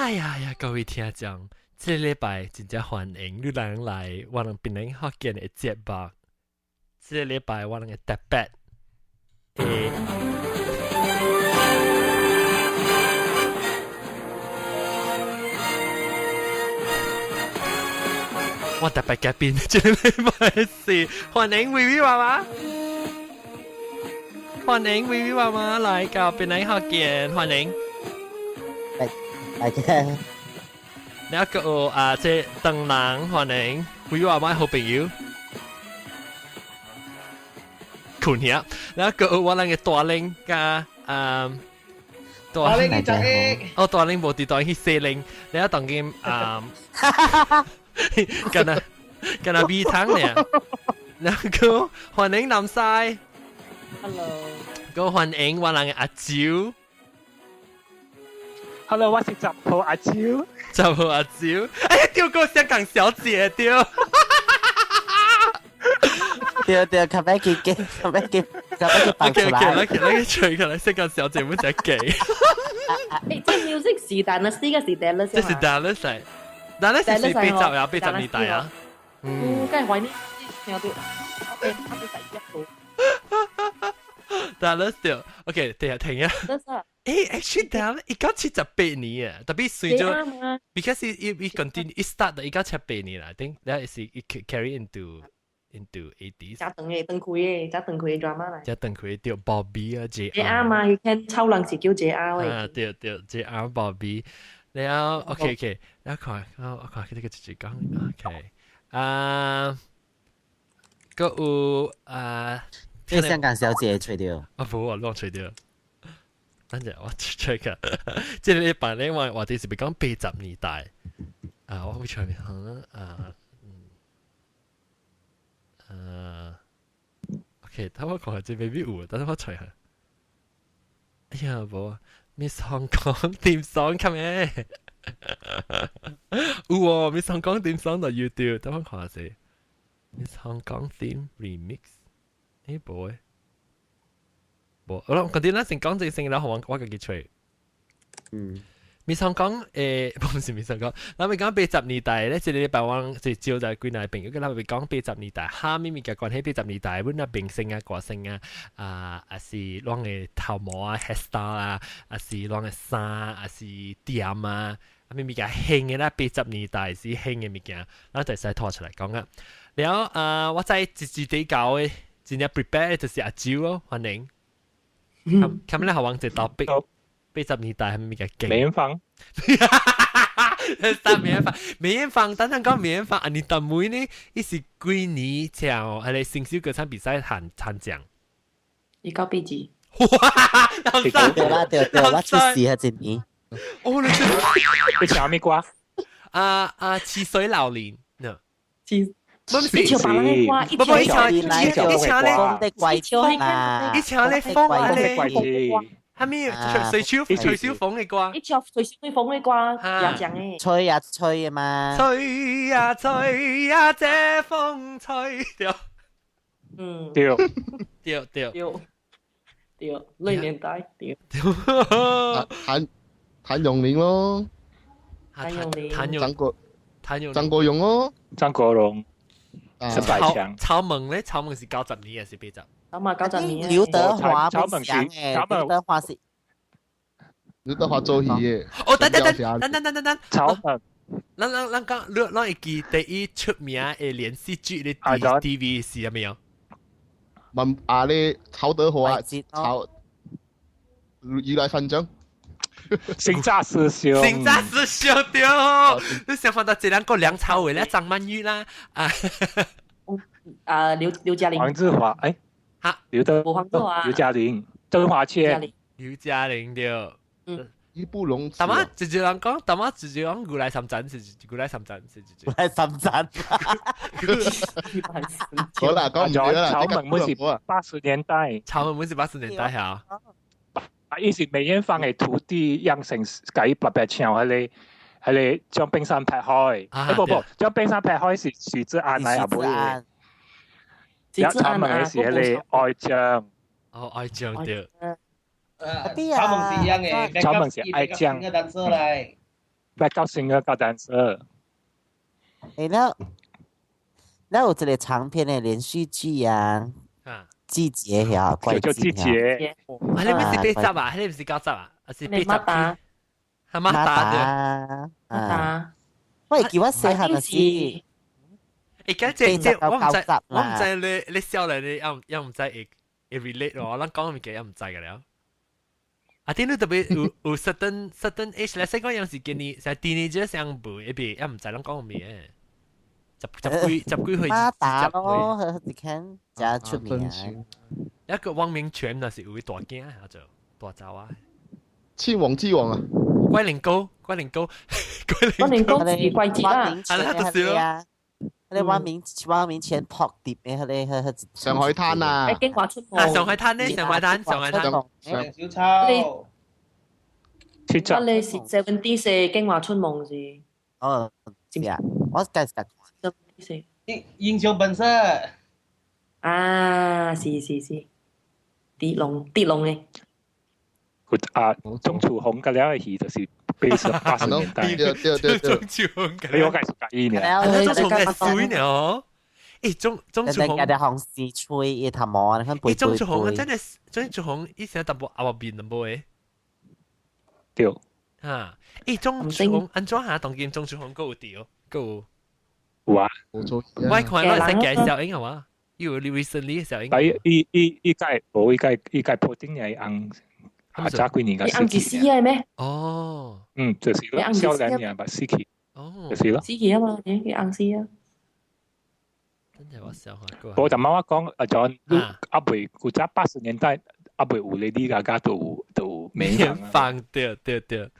哎呀呀，各位聽眾，這禮拜真正歡迎你人來我人檳城福建的節目。這禮拜我人的特別的。我特別嘉賓，這禮拜是歡迎微微媽媽，歡迎微微媽媽來到檳城福建，歡迎。大家，你一個啊，這鄧人歡迎微微媽媽好朋友，困遐，然後個我人嘅大玲加啊，大玲去十億，哦，大玲無佇大玲去四玲，你啊當今啊。敢若敢若米湯呢？然後歡迎南西，Hello，個歡迎我人嘅阿蕉，Hello，我是雜婆阿蕉，雜婆阿蕉，哎呀，丟過香港小姐丟，對對，較欲記記，較欲記，較欲記放出來。 OK OK，來來吹過來，香港小姐唔使記。誒，這 music 是 Dynasty 個是 Dallas，這是 Dallas 嚟。但係是80啊，80年代啊。嗯，梗係懷念聽到，OK，他哋第一號。 Dallas 對，OK，等下停啊。誒，actually Dallas 1978年啊，特別隨咗，because it continue it start 1978年啦，I think that is it carry into 80s。加長嘅，長開嘅，加長開嘅 drama 嚟。加長開對 Bobby 啊，J R 嘛，佢聽抽人是叫 J R 嘅。啊，對對，J R Bobby。然後 OK OK，然後看，我看佢呢個直接講 OK，啊，個有啊，這香港小姐吹掉，啊無啊，亂吹掉。等陣我 check 下，這禮拜咧我話題是咪講80年代啊？我會唱咩啊？嗯，啊，OK，等我看下這未必有，等我吹下。哎呀，無啊。Miss Hong Kong 點爽咁咩？有哦，Miss Hong Kong 點爽就 YouTube，等我看下先。Miss Hong Kong Theme Remix，誒無誒，無。我諗嗰啲咱先講這先，然後我家己吹。嗯。 Miss Hong Kong 誒，唔是 Miss Hong Kong，咱咪講80年代咧，這個禮拜我就招待幾若朋友，咱咪講八十年代，哈咪物件關係八十年代，阮啊明星啊、歌星啊，啊，啊是攏的頭毛啊、hairstyle 啊，啊是攏的衫，啊是店啊，啊咪物件興的啦，八十年代是興的物件，咱就使拖出來講啊。然後啊，我在一一底教的，真正 prepare 就是阿蕉哦，歡迎。咁咧，學王一 topic。80年代係咪嘅勁？梅艷芳，三梅艷芳，梅艷芳，等等講梅艷芳，啊，你大妹呢？伊是幾年前係個新秀歌唱比賽參參獎？ 19八幾？哇！對啦對對，我出事係一年。哦，你出你唱咩歌？啊啊！似水流年，喏。似。唔是，一唱別人的歌，不一唱一唱咧，風的季節啦，一唱咧風啊咧。係咪徐小徐小鳳嘅歌？一唱徐小鳳嘅歌，也講嘅。吹呀吹啊嘛！吹呀吹呀，這風吹。對。嗯。對。對對。對。對，那年代對。譚譚詠麟咯。譚詠麟。譚張國譚詠張國榮咯。張國榮。陳百強。草蜢咧，草蜢是90年還是80？草蜢90年。劉德華不是嘅，劉德華是。劉德華做戲嘅。哦，等等等等等等等等。草蜢。咱咱咱講，你咱會記第一出名的連續劇的 TV 是啥物啊？問啊咧，曹德華，曹如來神掌。星詐師兄。星詐師兄對，你想翻到這兩個梁朝偉啦、張曼玉啦，啊。啊，劉嘉玲。黃子華，誒。哈，劉德黃子華、劉嘉玲、周華健、劉嘉玲對。嗯，義不容辭。大媽直接人講，大媽直接講，如來神掌是如來神掌是如來神掌。好啦，講唔對啦，草蜢本是80年代，草蜢本是80年代嚇。啊，伊是梅艷芳的徒弟養成，共伊白白唱彼個，彼個將冰山劈開。欸不不，將冰山劈開是許志安來阿妹。許志安草蜢的是彼個愛將。哦，愛將對。草蜢是一樣的，草蜢是愛將。個單車來。Backup singer 加 dancer。誒，那有一個長篇的連續劇啊，季節呀，怪叫季節。啊，你唔是八集啊？你唔是九集啊？還是八集？係馬達的。啊。我記我細漢時。誒，咁這我唔知，我唔知你笑嚟，你又唔知會 relate 咯。咱講物件又唔知嘅了。啊，啲你特別有 certain age 咧，細個有時見你成 teenager 上輩一邊，又唔知咱講咩。十幾歲。馬達咯，你看真出名。一個汪明荃那是有大囝，叫做大走啊。千王之王啊！龜苓膏，龜苓膏，龜苓膏是季節啦，係啦，就是咯。嗰啲汪明荃撲碟嘅，嗰啲上海灘啊！京華春夢啊，上海灘呢？上海灘，上海灘。小丑。啊，你是 seventies 嘅京華春夢是？哦，知啊，我計實。 seventies 英雄本色。啊，是是是，狄龍狄龍嘅。啊，鍾楚紅嘅了戲就是80年代。對對對對。鍾楚紅。你我介紹介意呢？鍾楚紅係水呢？哦。誒，鍾楚紅。人哋紅絲吹伊頭毛，你看背背。鍾楚紅真係鍾楚紅，以前淡薄阿面淡薄嘅。對。嚇！誒，鍾楚紅安怎下當今鍾楚紅閣有掉，閣有。有啊。冇錯。我看到會使介紹英係嘛？有你 recently 小英。但伊伊伊屆無伊屆伊屆破頂係紅。啊，早幾年個死去。死啊咩？哦。嗯，就是咯，少年人捌死去。哦。就是咯。死去啊嘛，你紅死啊。真係我想下過。我就媽媽講，阿 John，你阿未古早80年代阿未有 Lady Gaga 都梅艷芳，對對對，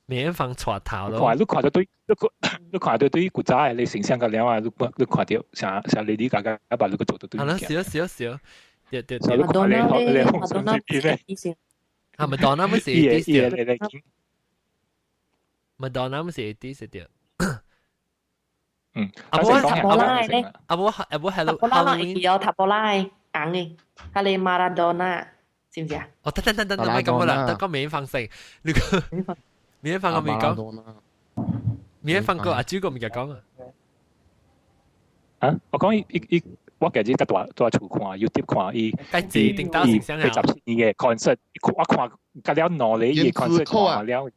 梅艷芳帶頭咯。看你看到對，你看到對古早的你形象個了啊，你看到像 Lady Gaga 把你個做到對。係咯，少少少，對對對。你看你紅唇邊咧？啊，麥當娜咪是 eighties 對。麥當娜咪是 eighties 對。嗯，阿無塔波拉咧，阿無 Hello 塔波拉會有塔波拉紅嘅，佢係馬拉多納，知唔知啊？哦，等等等等，唔係咁啦，得個梅艷芳先，你個梅艷芳我未講，梅艷芳個阿朱個未講啊。啊，我講伊伊伊，我今日在大大厝看 YouTube 看伊，該字頂到形象啊。87年嘅 concert，我看甲了兩日伊 concert 看了。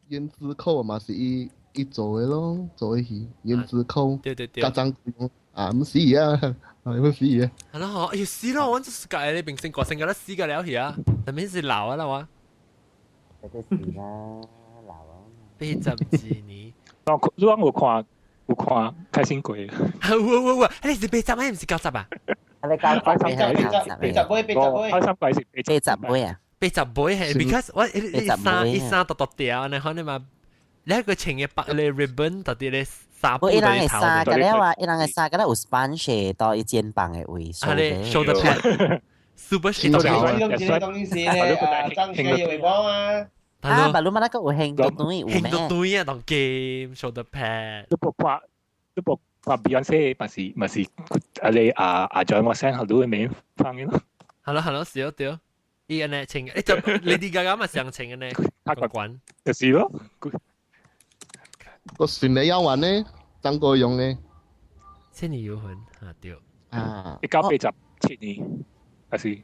胭脂扣嘛是伊。伊做的咯，做的戲，胭脂扣，對對對，加張啊，毋是伊啊，啊，毋是伊啊。係咯，哎呀死咯，我就是介你明星歌星個得死個了去啊，特別是老啊啦我。這是啦，老啊。82年。我如果有看開心鬼。有有有，你是八十還是90啊？你90 八十八十開心鬼是八十尾啊？八十尾係，because 我一衫一衫獨獨掉，你看你嘛。你一個穿嘅白咧 ribbon，特別咧紗布一人嘅頭。衫個了啊，一人嘅衫個了有 sponge 到伊肩膀嘅位。啊咧，shoulder pad，super 清朝啊！東西咧，啊，張學友會講啊。啊，白魯嘛那個有興到對有咩？興到對啊，當 game shoulder pad。你無看 Beyonce 嘛是啊你啊啊 John Watson 好多嘅名放嘅咯。係咯係咯，是咯對。伊按呢穿，欸就 Lady Gaga 嘛上穿嘅呢，個關。就是咯。個倩女幽魂呢？張國榮呢？倩女幽魂啊對。啊。1987年，還是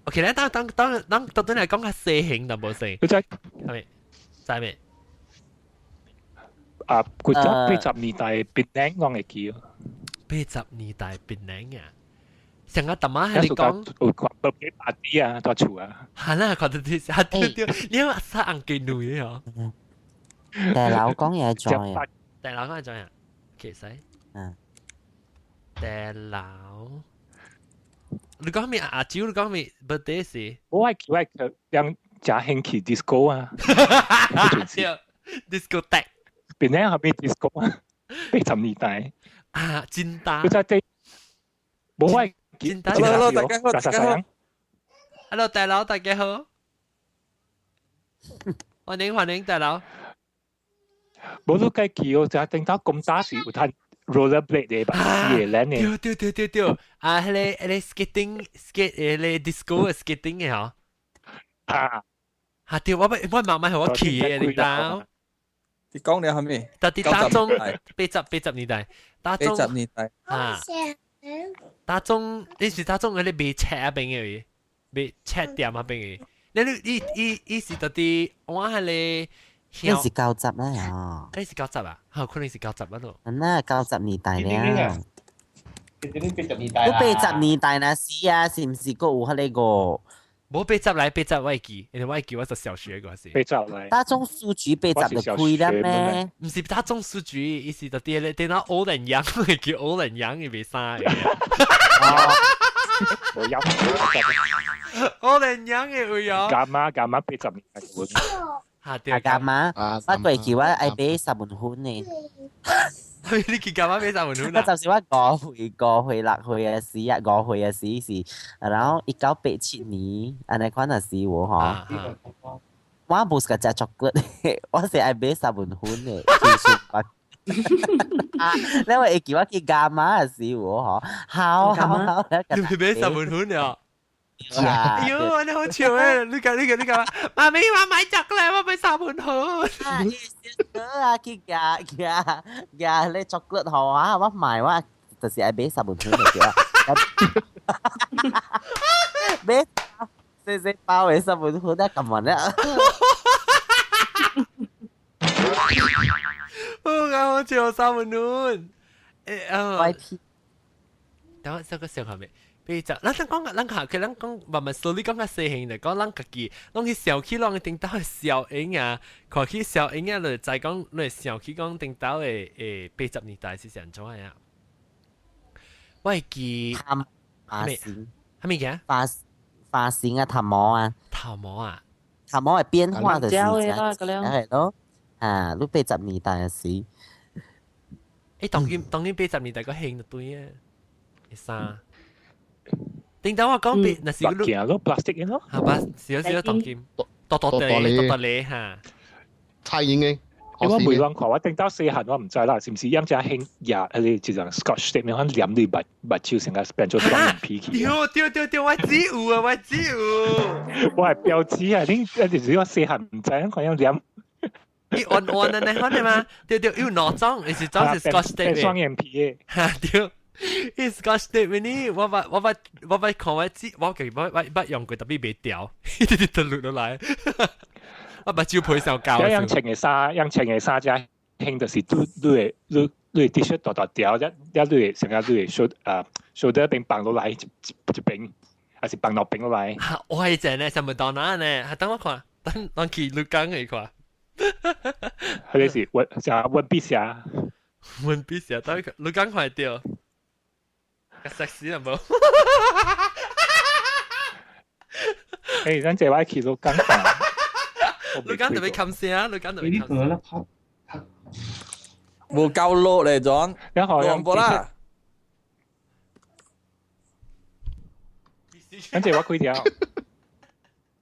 ？OK，咱當當當當當陣來講較細型淡薄細。你知係咪？知未？啊，古早80年代檳城我會記。80年代檳城啊！上個大媽係你講，有看到幾大啲啊，大厝啊。係啦，看到啲啊對對，你話啥紅雞女哦？大佬講嘢在啊！大佬講嘢在啊，其實，嗯，大佬，你講咩阿蕉？你講咩 birthday 是？我係我係讓真興起 disco 啊，disco 帶，邊咧後邊 disco 啊，80年代啊，真大，佢真係冇我真大。 Hello，大家好，大家好，Hello，大佬，大家好，歡迎歡迎，大佬。無你計記哦，就頂頭咁早時有睇 rollerblade 的，把死的咱的。對對對對對，啊，彼個 skating skate 彼個 disco skating 的吼。啊，啊對，我我媽媽予我去的，你知道？你講你係咩？到底大眾80年代，大眾80年代啊，大眾你是大眾嗰啲賣車邊嘅，賣車店啊邊嘅。你是到底我係你？那是90啦呀！那是九十啊？嚇，可能是九十啊咯。那90年代了。八十年代都八十年代那時啊，是唔是閣有彼個？無八十來八十，我會記，因為我會記我讀小學嗰時。八十來。大眾書局八十就開啦咩？毋是大眾書局，伊是到底咧，等到歐人樣，叫歐人樣，伊袂生嘅。冇有。歐人樣嘅有啊。伽馬80年代。嚇對。伽馬，我過去我愛買三文粉呢。你去伽馬買三文粉啊？我就是我5歲、5歲、6歲嘅時啊，5歲嘅時是，然後1987年，按呢款嘅時我吼，我無是個食巧克力，我是愛買三文粉的。你會記我去伽馬嘅時我吼，好好好，你買三文粉了？哎呦，你好笑誒！你講你講你講，媽咪我買巧克力，我買三文粉。啊，去夾夾夾你巧克力好啊！我買我就是愛買三文粉就對啦。買細細包的三文粉啊，咁樣啊。哦，好笑三文粉。誒啊！等我收個小下面。八十，咱講咱下，佢咱講慢慢 slowly 講較細型就講咱家己，攏去想起攏頂頭的小影啊，看起小影啊，就再講，你想起講頂頭的80年代是按怎樣？我會記，髮型，啥物件？髮型啊，頭毛啊，頭毛啊，頭毛會變化就是係咯，啊，你八十年代時，當今80年代個興就對啊，衫。頂頭我講別，那是個咯，plastic 咯，係吧？少少當今，多多地，多多地嚇。蔡英嘅，我未亂看，我頂到細漢我唔知啦，是毋是養只興牙，迄個就像 Scotch tape 款黏你目目睭成個變做雙眼皮去。對對對對，我只有啊，我只有。我係標誌啊，你就是我細漢唔知，看樣黏。伊按按啊，你看見嗎？對對，有兩種，一種是 Scotch tape 雙眼皮嘅。嚇對。伊 Scotch tape 呢？我捌看我知，我其我捌用過，特別袂掉，一直直落落來。我目睭皮上膠。養穿的衫，養穿的衫，遮興就是你會 T 恤大大條，一你會成個你會手啊手底邊放落來一邊，還是放兩邊落來。我係正呢，什麼當哪呢？等我看，等等去鹿港去看。彼個是溫啥溫筆俠？溫筆俠，等鹿港看著。較 sexy 啦無？咱這擺去鹿港看。鹿港特別冚聲，鹿港特別冚聲。無夠落咧，John。兩波啦。咱這我開條。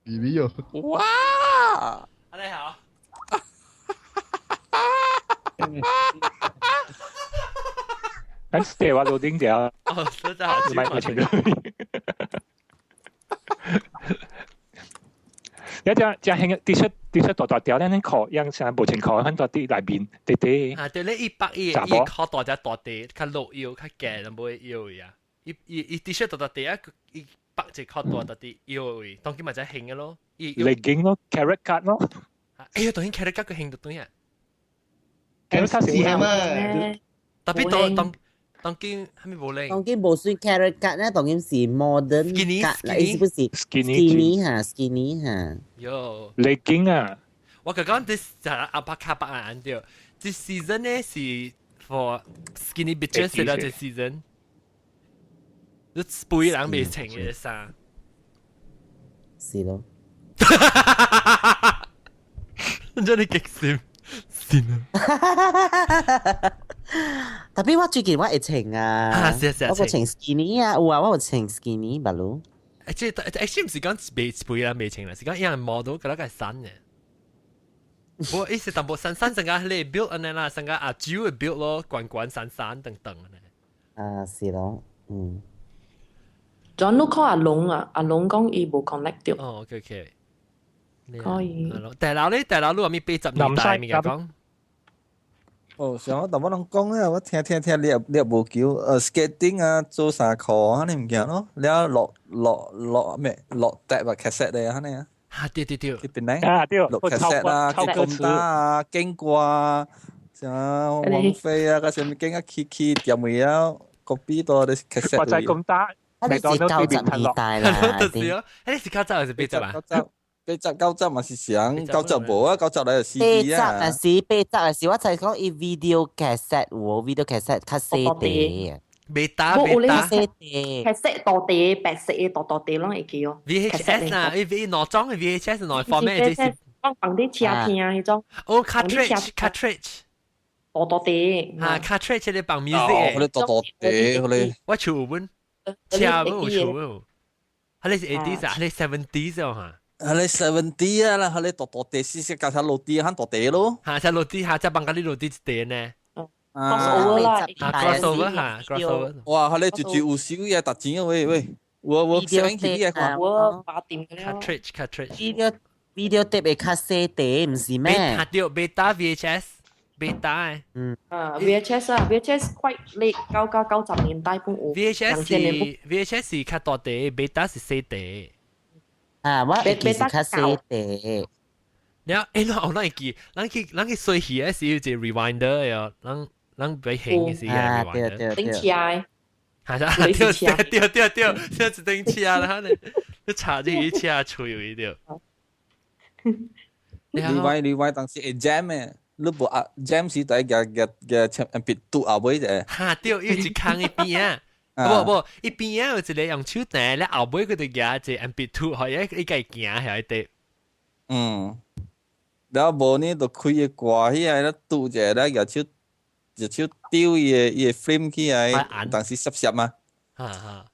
B B 喲。哇！阿你好。咱這我樓頂條。哦，這真好。買錢你只只興 T 恤 T 恤大大條，咱褲樣啥無穿褲，很大啲內面短短。啊，對，你一百一，伊褲大只大啲，較落腰較緊，就無會腰位啊。伊伊伊 T 恤大大啲啊，伊百一褲大大啲腰位，當今嘛才興嘅咯。伊 legging 咯，carrot cut 咯。哎呀，當今 carrot cut 佢興到對啊。 carrot cut 是咩？特別當當今係咪無靚？當今無算 carrot cut 咧，當今是 modern cut 啦，意思不是 skinny 哈，skinny 哈。喲，legging 啊！我剛剛這就阿伯卡伯眼對，這 season 呢是 for skinny bitches 啦，這 season。你背人未穿嘅衫。是咯。真係激心，是啊。特別我最近我會穿啊，我個穿 skinny 啊，有啊，我有穿 skinny 吧咯。即係 actually 唔是講未背人未穿啦，是講有人 model 覺得佢瘦嘅。我意思淡薄瘦瘦成個你 build 按呢啦，成個阿蕉嘅 build 咯，滾滾散散等等呢。啊，是咯，嗯。 John 你 call 阿龍啊，阿龍講伊無 connect 到。哦，OK OK。可以。大佬咧，大佬你話咪80年代物件講？哦，上我淡薄人講咧，我聽聽聽，你也你也無叫，skating 啊，做衫褲啊，你物件咯，了落落落咩落碟啊，cassette 咧，安尼啊。嚇對對對，去邊咧？啊對，落 cassette 啊，去公打啊，經過啊，像王菲啊，嗰啥物經啊，去去店位啊，copy 到啲 cassette。我在公打，你是90年代啦，就是哦，你是九十還是八十啊？ 八十九十嘛是上，九十無啊，九十來就 CD 啊。八十是八十是，我就係講伊 video cassette 喎，video cassette 較細啲。未打未打細啲。 cassette 大啲，白色嘅大大啲攏會記哦。 VHS 啊，伊內裝嘅 VHS 內放咩？這是放放啲車聽迄種。哦，cartridge cartridge。大大啲。啊，cartridge 你放 music 嘅。佢哋大大啲，佢哋。我厝有本，車本有厝本。佢哋是 80s 啊，佢哋 70s 哦嚇。係你 70 啊啦，係你大大地四四加上落地，喊大地咯。嚇，只落地嚇，只放緊啲落地一地呢。 crossover 啦，crossover 嚇，crossover。哇，係你絕對有少嘢特錢啊喂喂，我上去啲嘢看。我八點嘅 cartridge cartridge。 video tape 會較細地，唔是咩？嚇對，beta VHS beta 誒。嗯。啊，VHS 啊，VHS quite late，九九九十年代本有。 VHS 是 VHS 是較大地，beta 是細地。啊，我會記是較細地。了，欸，我咱會記，咱去洗戲的時有一個 rewinder 的，咱咱欲行的時個 rewinder。頂車的。係啊，對對對對，對，一頂車啦，你你插入去車吹有一對。你話當時會 jam 的，你無啊 jam 時在夾夾夾MP2後尾者。哈對，有一空一邊啊。無無，一邊啊有一個用手彈，咧後尾佢就夾一個 MP2，可以伊家行下底。嗯，了無呢，就開個掛起來，咧拄者咧，舉手舉手丟伊個伊個 frame 起來，當時濕濕嘛。哈哈。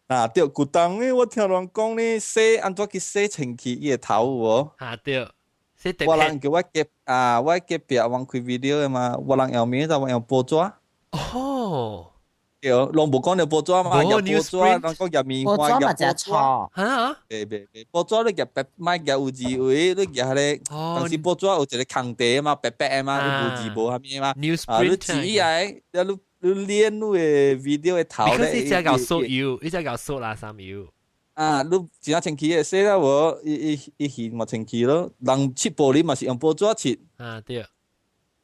啊對，舊當呢，我聽人講呢，洗按怎去洗清氣伊個頭有無？哈對，洗我人叫我隔啊，我隔壁往開 video 的嘛，我人後面就我用報紙。哦。對，攏無講著報紙嘛，夾報紙，人講夾棉花，夾報紙。嚇？袂袂袂，報紙你夾白，莫夾有字位，你夾彼個，當時報紙有一個空地嘛，白白的嘛，你無字無啥物嘛。啊，你紙起來，了你你練你的 video 的頭咧。你只搞縮油，你只搞縮垃圾油。啊，你真正清氣的洗了無？伊伊伊魚嘛清氣咯，人切玻璃嘛是用報紙切。啊對。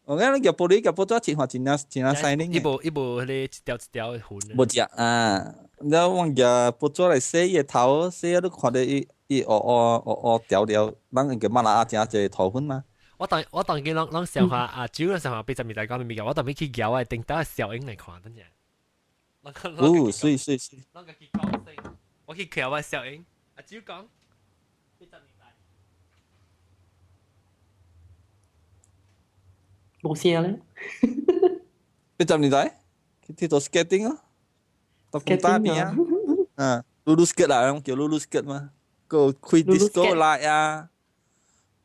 我講你夾玻璃夾報紙切，看真正真正細膩。伊無伊無彼個一條一條的痕。無食啊！了我夾報紙來洗伊的頭，洗啊你看著伊伊烏烏烏烏條條，咱用個馬來亞誠濟頭粉嘛。我當我當見攏攏想法啊，主要想法80年代講的物件，我當欲去撬我頂到小英來看，等陣。哦，水水水。攏家己講聲，我去撬我小英，阿主講。80年代。無聲咧。 80年代去做 skating 咯，到公打邊啊，嗯，lulu skate 啦，叫 lulu skate 嘛，個開 disco light 啊，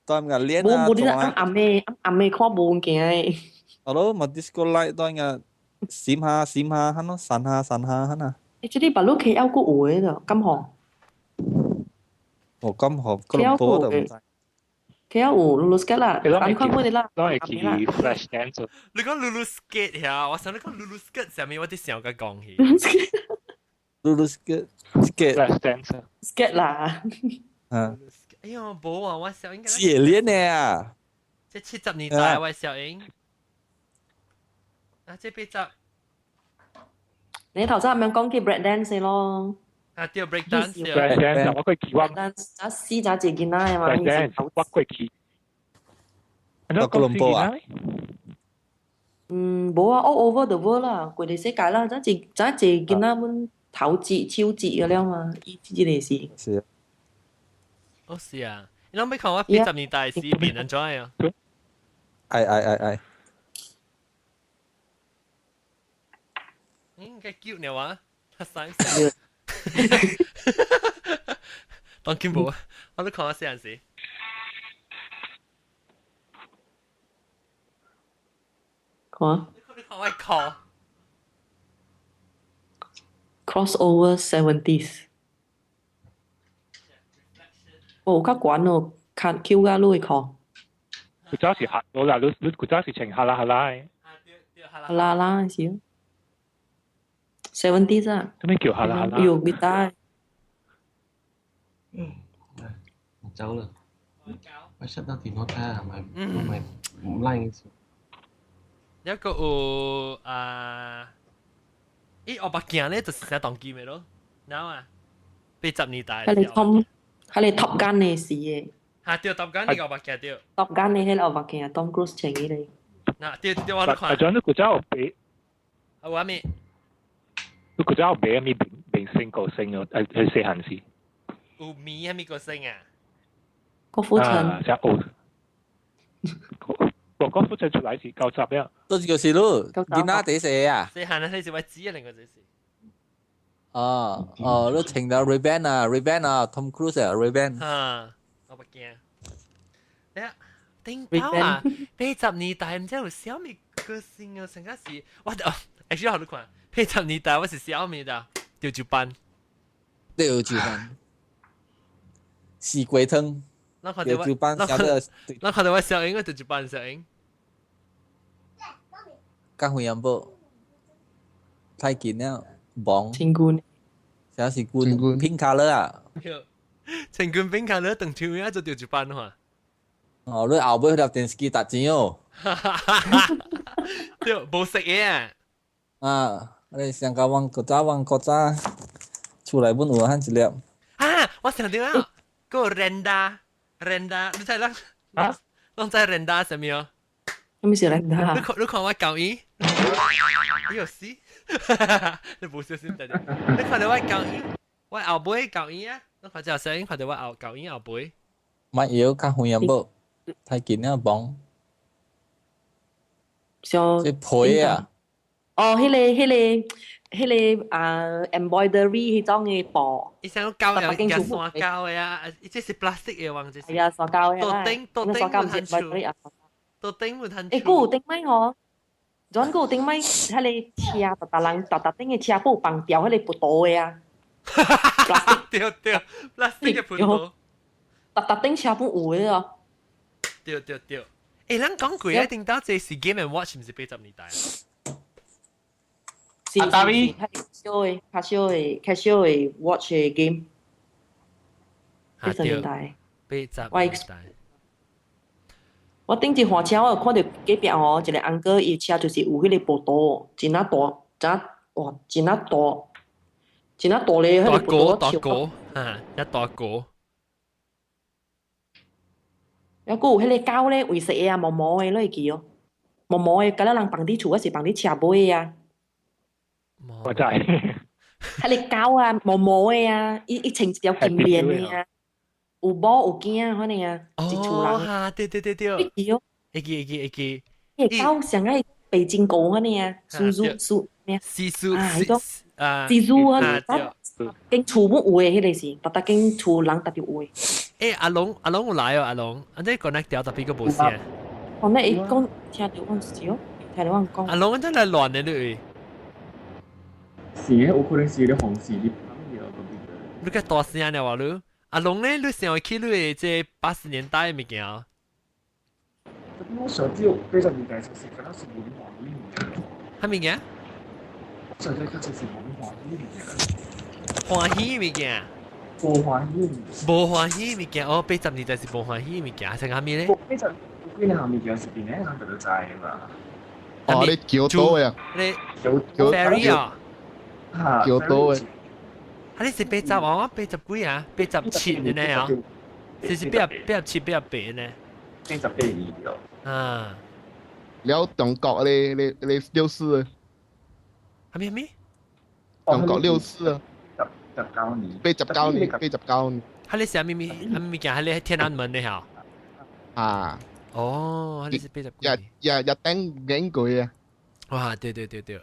當個練啊，無無你暗暗的暗暗的看無物件的。係咯，嘛 disco light 當個閃下閃下，哈咯，散下散下，哈啊。欸，這個別魯 KL 閣有的咯，金河。哦，金河吉隆坡就唔知。 KL 有 lulu skate 啦，你看過的啦。攏會記 flash dance。你講 lulu skate 呀？我想你講 lulu skirt 啥物，我佇想甲講去。 lulu skirt skate flash dance skate 啦。嗯。哎呦，無啊！我小英。是練的啊。這70年代我小英。啊，這80。你頭先咁樣講起 break dance 咯。啊，對 break dance。 break dance 我過去我。 dance 啊，四隻一囡仔嘛。 break dance 我過去。到哥倫布啊？嗯，無啊，all over the world 啦，規個世界啦，咱一咱一囡仔們頭節手節個了嘛，伊這個是。是。哦，是啊，你攏欲看我80年代是變按怎樣？愛愛愛愛。應該叫你話，三當見無，我都看我細漢時。看。你看我 call。 Crossover 70s。哦，較懸哦，較 Q 甲你會看。古早是哈，我啦，你你古早是穿哈啦哈啦的。哈啦啦是。70s 啊。咩叫哈啦哈啦？有吉他。嗯，我走啦。我 shut 到電腦睇下係咪係咪唔拉嘅事。一個有啊，咦，我目鏡咧就是成當機嘅咯，嗱啊，80年代。係你 Tom，係你 Top Gun 嘅事嘅。嚇，對 Top Gun 呢個目鏡對。 Top Gun 嘅迄個目鏡，Tom Cruise 穿起嚟。嗱，對對我都看。啊，仲有古早有買。啊，我咩？你古早有買咩明明星歌星哦？誒細漢時。有名係咩歌星啊？郭富城。啊，只奧。我郭富城出來是90呀。都就是咯，囡仔第四啊。細漢啊，你是我知啊，另外就是。哦哦，你穿到 Ray-Ban 啊，Ray-Ban 啊，Tom Cruise 啊，Ray-Ban。啊，我不驚。你啊，頂到啊，80年代唔知有啥物歌星啊，成個是，我哦，actually 好你看，八十年代我是啥物的？吊酒班。吊酒班。四季湯。吊酒班，晓得。咱看到我小英，我吊酒班小英。較遠無？太近了，忙。千軍。啥是軍？pink colour 啊？千軍 pink colour 當場啊做吊酒班話。哦，你後尾迄粒電視機值錢哦。對，無色嘅啊。啊，你上個往古早往古早，厝內本有漢一粒。啊，我想到啊，個 Renda，Renda，你知啦？啊？攏知 Renda 啥物哦？啥物是 Renda？你看我舊伊，你有死？你無小心得的。你看到我舊伊，我後尾舊伊啊？你看這聲音，看到我後舊伊後尾。乜嘢較遠無？太近了，忙。像這皮啊！哦，彼個啊，embroidery 彼種的布。伊想膠又加塑膠的啊，這是 plastic 的黃，這是。係啊，塑膠的。到頂到頂冇趁厝。到頂冇趁厝。欸，閣有頂擺吼，轉閣有頂擺，彼個車，逐逐人逐逐頂的車布放掉彼個葡萄的啊。對對，plastic 的葡萄。逐逐頂車布有的哦。對對對。欸，咱講過啊，頂到這是 Game and Watch，毋是80年代啊？是是是，較小的、較小的、較小的 watch 的 game。80年代。80年代。我頂次換車，我有看到隔壁吼，一個 uncle 伊車就是有彼個葡萄，真啊大，真哇，真啊大，真啊大咧，彼個葡萄。大個大個，啊，一大個。抑閣有彼個狗咧，為色的啊，毛毛的，你會記哦？毛毛的，敢若人放佇厝，抑是放佇車尾啊？我知。彼個狗啊，毛毛的啊，伊穿一條金鏈的啊，有某有囝款的啊，一厝人。哦，對對對對。會記哦？會記會記會記。彼個狗像愛白金狗款的啊，蘇蘇蘇咩？西蘇啊，彼種啊，西蘇啊，間厝姆有的彼個是，逐逐間厝人特別有的。欸，阿龍阿龍有來哦，阿龍，啊，你 connect 掉特別個無線。哦，那伊講聽到我是哦，聽到我講。阿龍真係亂的你。是，有可能是你紅事你你個大聲了話你，阿龍咧，你想起你的這80年代的物件？我上知80年代就是可能是無歡喜物件。啥物件？上次確實是無歡喜物件。歡喜物件？無歡喜物件。無歡喜物件，哦，80年代是無歡喜物件，成啥物咧？八十幾年物件是邊個人都知嘛？哦，你橋刀呀？你橋 ferry 啊？橋刀的。啊！你是八十哦，80幾啊？87的呢啊？是87、88呢？ 88二咯。啊！了中國咧，你你64。啥物啥物？中國64啊。 19年。89年，89年。啊！你啥物物？啥物物件？啊！你天安門的嚇？啊。哦，你是80幾？也也也頂影過啊！哇！對對對對。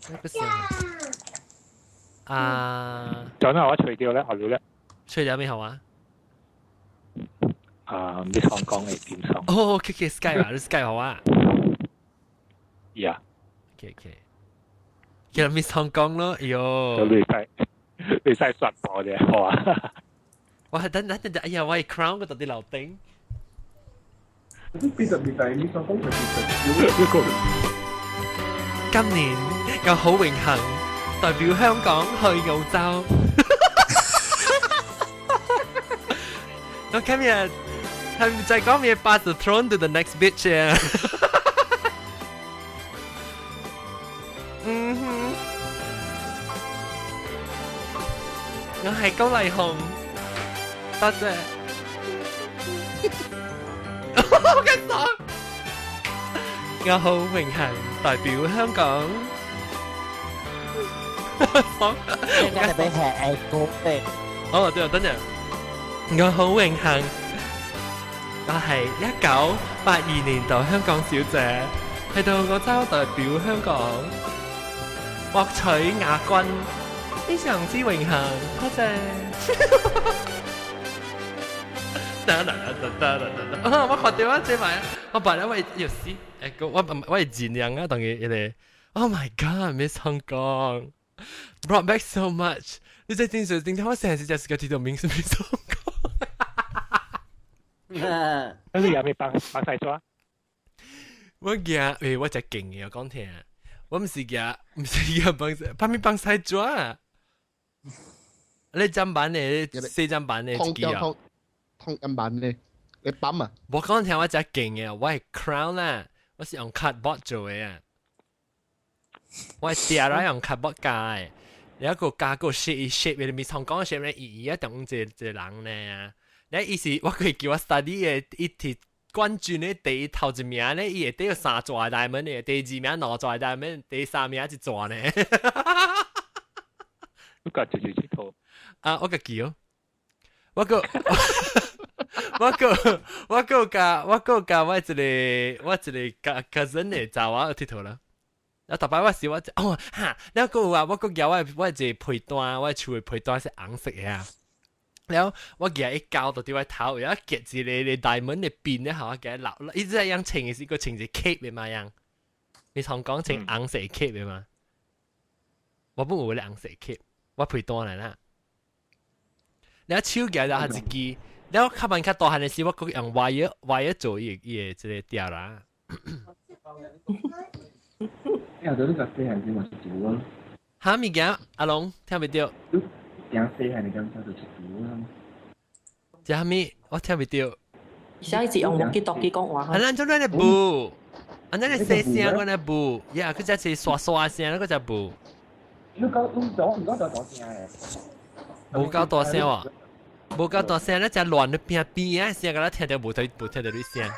那個啊！就那我除掉咧，後咧。除掉咩好啊？啊，你香港嘅點上？哦，OK OK Skype 啊，你 Skype 好啊。 Yeah。 OK OK。其實 Miss 香港咯，哎喲。就你使刷播啫，好啊。我係等等等，哎呀，我係 crown 嗰度啲樓頂。80年代你想講就一個。今年我好榮幸代表香港去澳洲。我今日係咪就係講咩 pass the throne to the next bitch 啊？嗯哼，我係高麗紅，多謝。我嘅爽，我好榮幸代表香港。爽，應該係俾吃歌嘅。哦，對，等陣，我好榮幸，我係1982年度香港小姐，去到澳洲代表香港獲取亞軍，非常之榮幸，多謝。得得得得得得，我看到我這擺，我本來我有死，誒，我我係盡量啊，當佢一個，Oh my God，Miss Hong Kong brought back so much。你在電視頂頭，我成日就是個提到 Miss Hong Kong。你有咩幫幫晒咗？我驚，誒，我真勁嘅，我講聽，我唔是驚，唔是驚幫晒，幫咩幫晒咗啊？你砧板嘅，四砧板嘅，通通通音板嘅，你泵啊？我講聽我真勁嘅，我係 crown 啦，我是用 cardboard 做嘅啊，我係 tiara 用 cardboard 加嘅，有一個加個 shape shape 嘅，咪從講 shape 咧，伊一等一個人咧，你意思我可以叫我 study 嘅，伊摕冠軍咧，第一頭一名咧，伊會得有三座大門嘅，第二名兩座大門，第三名一座呢。你個就是這套啊，我個叫，我個。我個我個加我個加我一個我一個 cousin 的查某去𨑨迌啦。啊，逐擺我是我哦哈，了閣有啊，我閣舉我我一個被單，我厝的被單是紅色的啊。了我舉伊膠到佇我頭，然後結一個個大門的邊咧，吼，我共伊留，伊這樣穿的是個穿一個 cape 的嘛樣。你常講穿紅色的 cape 的嘛？我本有個紅色的 cape，我被單來啦。了手舉了一支。了較慢較大漢的時，我閣用 wire wire 做伊伊的這個吊啦。你後頭你個細漢時嘛是做啊？哈物件？阿龍聽袂著。你驚細漢你感覺就是做啊？這啥物？我聽袂著。上一次用木吉多機講話。啊，咱做咱的布，啊，咱的細聲阮的布，呀，佢只是刷刷聲，嗰隻布。你講你講唔講夠大聲嘅？無夠大聲喎。無夠大聲，你只亂你邊邊啊聲，敢若聽著無聽無聽著你聲。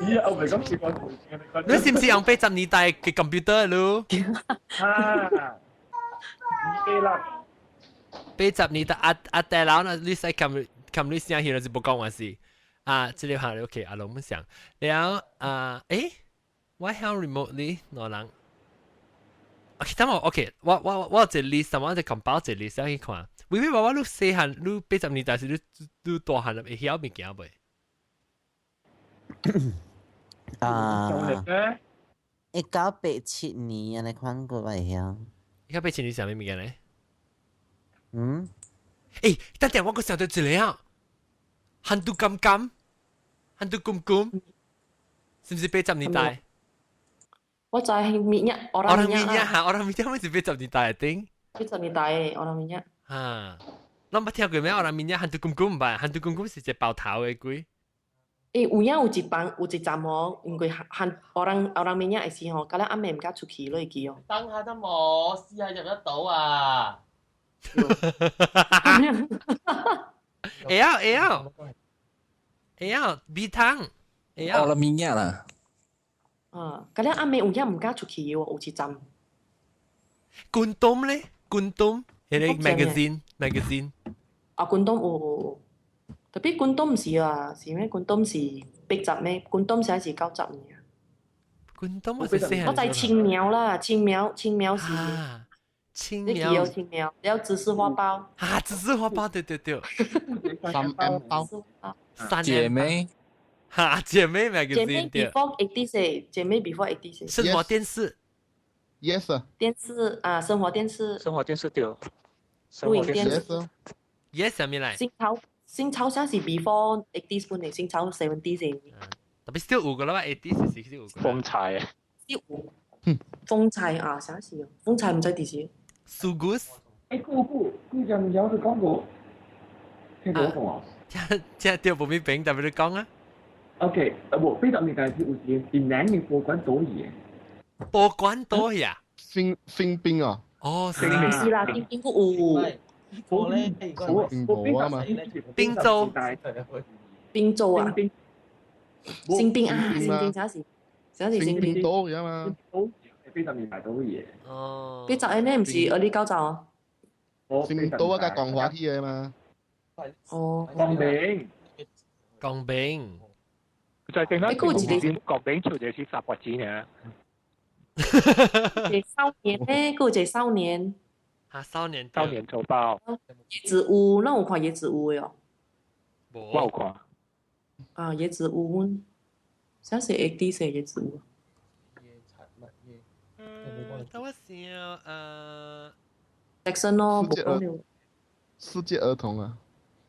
咦，我唔係講習慣你是唔是用80年代嘅 computer 咯？啊，二啦。80年代阿阿大佬呢？你使撳撳你聲，現在是無講話是。啊，這個下 OK，阿龍們想了啊，誒，我響 remotely 兩人。OK，等我 OK，我我我有一個 list，我一個 compile 一個 list 去看。微微娃娃，你細漢，你80年代時，你你大漢會曉物件未？啊！1987年，按呢款過會曉。1987年啥物物件咧？嗯？欸，等陣我閣想到一個啊，hantu 金金，hantu 公公，是毋是80年代？我知minyak orang minyak 哈，orang minyak 咪是八十年代頂。80年代 orang minyak。啊，攏捌聽過咩？orang minyak hantu 公公毋捌，hantu 公公是一個包頭的鬼。欸，有影有一班有一站吼，因為漢 orang orang minyak 的時候，到了暗暝毋敢出去，你會記哦。等下得冇，試下入得到啊！會曉會曉會曉，米湯會曉。 orang minyak 啦。啊，到了暗暝有影毋敢出去哦，有一站。關東咧，關東，彼個 magazine magazine。啊，關東有有，特別關東毋是啊，是咩？關東是80咩？關東是90年。關東我是細漢。我知青苗啦，青苗青苗是。青苗。你記青苗，了芝士花包。啊，芝士花包，對對對。三 M 包。三姐妹。哈，姐妹 magazine 姐妹 before 80 姐妹 before 80 生活電視。 Yes。電視啊，生活電視。生活電視對。錄影電視。 Yes，啥物來？新潮新潮像是 before 80 本的，新潮 70 先。特別 still 有個啦嘛，80是 still 有個。風柴啊！有風柴啊，啥事啊？風柴毋知佇時。蘇古斯。欸，姑姑，姑就有佢講過，聽到講啊？這這對無咪餅，特別你講啊。 OK，啊無，80年代是有時檳榔嘅報館倒去嘅。報館倒去啊？新新兵啊！哦，是啦，冰冰有。冰堡啊嘛，冰州。冰州啊？新兵啊，新兵啥事？啥是新兵？多嘅嘛。80年代倒去嘅。哦。80呢，毋是二九集啊？新兵多啊，講話去嘅嘛。哦。江餅。江餅。就係正啦，國餅出就是18錢呢。一個少年呢，閣有一個少年。嚇，少年。少年周報。椰子屋，咱有看椰子屋的哦。我有看。啊，椰子屋，啥是 80的椰子屋？等我想，Jackson 咯，無講了。世界兒童啊。